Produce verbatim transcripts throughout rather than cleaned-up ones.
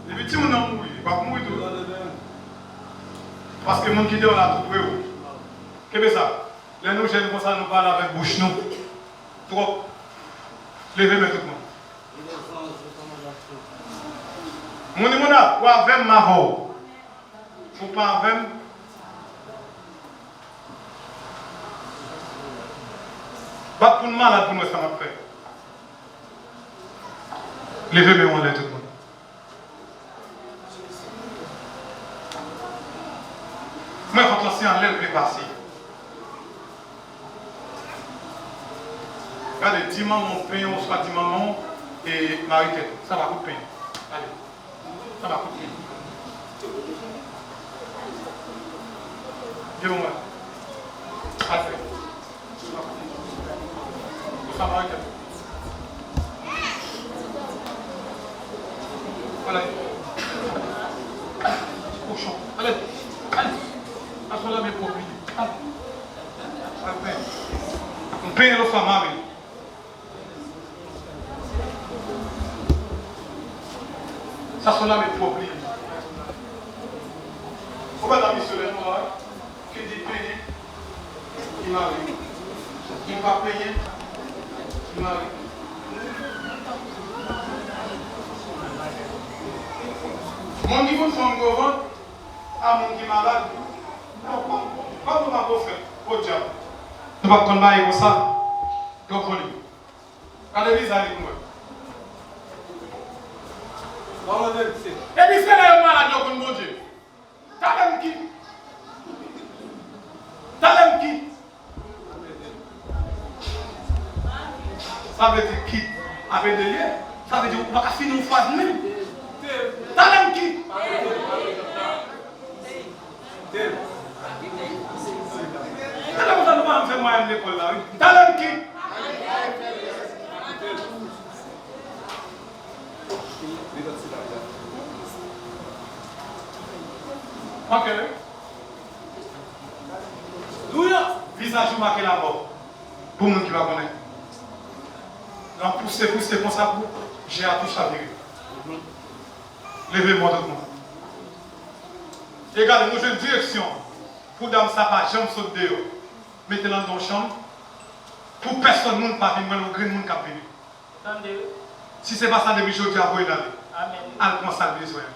Depi timoun nan mouri, li p ap mouri tou. Paske moun ki deyò la tou pre w. Kenbe sa. Lè nou jèn konsa, nou pale avèk bouch nou twòp. Leve men tout moun. Moun di moun ap, ou avè m, m avè w. Ou pa avè m, bat pou n malad pou n wè sa n ap fè. Leve men w anlè tout moun. Mwen vant lan se anlè l vle pase. Gade, di manman w penyen w, oswa di manman w e mare tèt ou. Sa pa kout penyen. Ale. Sa pa kout penyen. Vye mwen. Al fè. Sa pa kout penyen. Sa mare tèt ou. Ale. Ti kochon. Ale. Ale. Sa se yon lame pwòp li ye. Ale. Al penyen. M penyen l oswa mare l. Sa se yon lame pwòp li ye. Ou pa ta misyonè non la, ki di penyen, ki mare. Ki pa penyen, ki mare. Moun ki konn fanm gwo vant, a moun ki malad, pa, pa, pa, pa, pa, pa, podyab. Nou p ap konn bagay konsa. Twòp vòlè. Gade vizaj li pou mwen. Epi se lè yo malad yo konn Bondye. Talè m kit. Talè m kit. Sa vle di kit ap ede l ye. Sa vle di ou pa ka fini yon fraz menm. Talè m kit. Talè konsa nou pa janm fè mwayèn lekòl la, wi. Talè m kit. Ok. Vizaj ou make lamò. Pou moun ki pa konnen. Nan pouse, pouse konsa pou je a tou chavire. Leve men w tout moun. E gade, nou jwenn direksyon pou dam sa pa janm sot deyò. Mete l anndan yon chanm. Pou pèsonn moun pa vin wè l, yon grenn moun k ap vini. Tande wi. Si se pa sa, depi jodi a, voye l ale. Amèn. Al pran sa l bezwen an.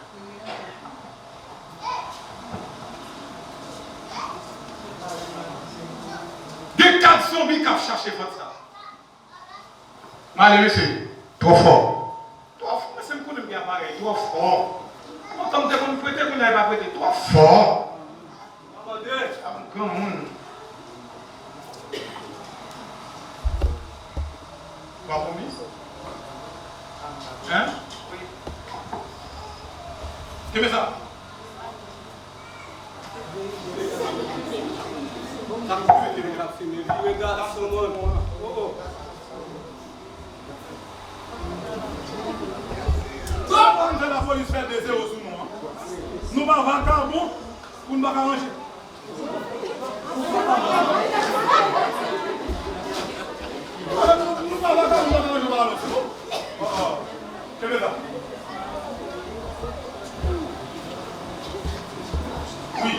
Gen kat zonbi k ap chache vant sa. M ale, mesye. Twò fò. Twò fò, mesye, m konnen m gen aparèy. Twò fò. Lontan m te konn prete, kounye a e pa prete. Twò fò. Ap granmoun. Ou pa pwomi? Hein? Kenbe sa. Sa k fè ke l ap fini. Vire gason, mòn. Oh, oh. Sa pa ann fè lapolis fè de zewo sou nou an. Nou pa vakabon pou n pa ka ranje. Nou pa vakabon pou n pa ka ranje, pa alò, se bon. Oh, oh. Kenbe la. Wi.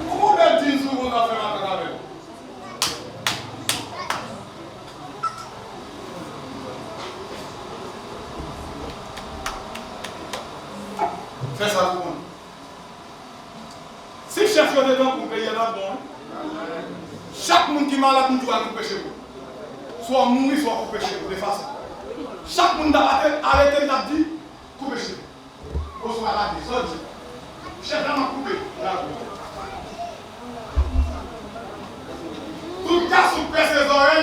Ou gon bèl djins ou gon zafè makak avè l. Fè sa pou mwen. Si chèf yo te tankou m, peyi a t ap bon, wi. Chak moun ki malad, m di w al koupe cheve w. Swa w mouri, swa w koupe cheve w, de fason. Chak moun t ap ate-, arete, m t ap di, koupe cheve w. Oswa lage, sa w di. Chèf la m ap koupe, m lage w. Tout gason k pèse zòrèy,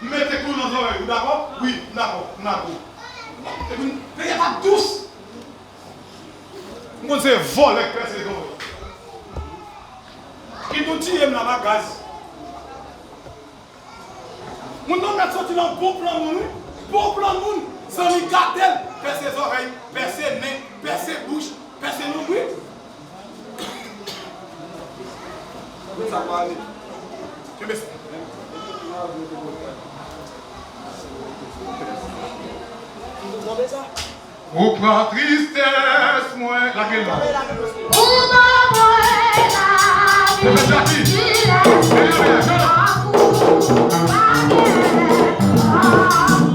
m mete klou nan zòrèy ou, dakò? Wi, m dakò, m lage w. Epi, peyi a t ap dous. M konn se vòlè k pèse zòrèy. Kit ou tiye m la pa gaz. Moun nan mèt soti nan bon plan moun, wi. Bon plan moun. Zanmi gate l. Pèse zòrèy, pèse nen, pèse bouch, pèse lonbrit. Tout sa pa ale. Kenbe sa. Ou pran tristès mwen. Lage l la. Ou ban mwen lavi. Pwofesè Jackie. Ki lè. Mete l anlè, chante. Tankou pa gen.